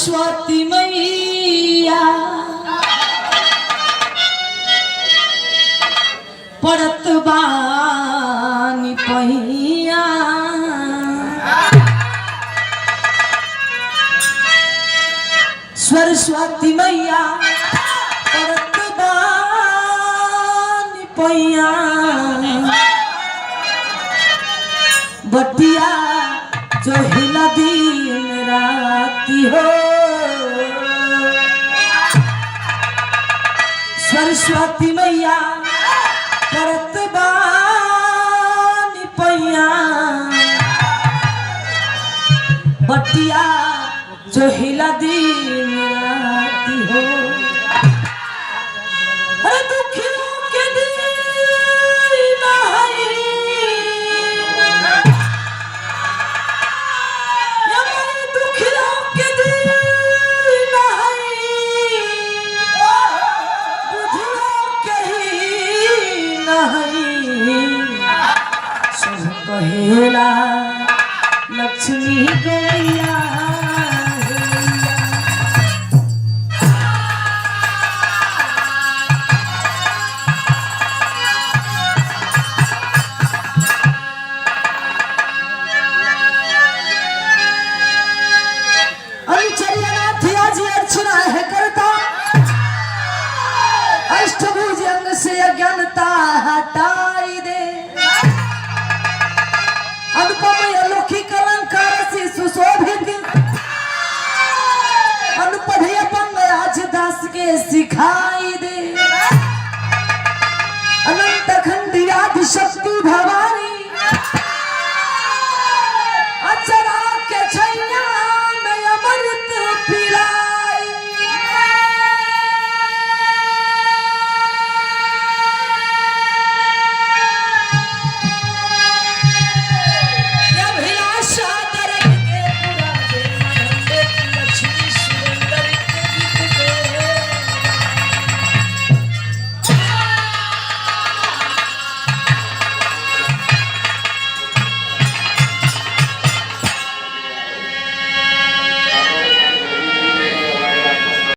सरस्वती मैया पड़त बानी पहिया। सरस्वती मैया पड़त बानी पहिया, बटिया जो हिला दिन राती हो। सरस्वती मैया करत बानी पैया, बटिया जो हिला दिन राती हो। अरे दुखियों के दिन आई, दुखियों के दिन आई, बुधियों के ही नहीं। सब कहेला लक्ष्मी गैया। अनुचर्यनाथ आज अर्चना है करता, अष्टभुज अंग से अज्ञानता हटाई दे। अनुपम अलौकिक अलंकार से सुशोभित अनुपधि अपंग आज दास के सिखाई दे।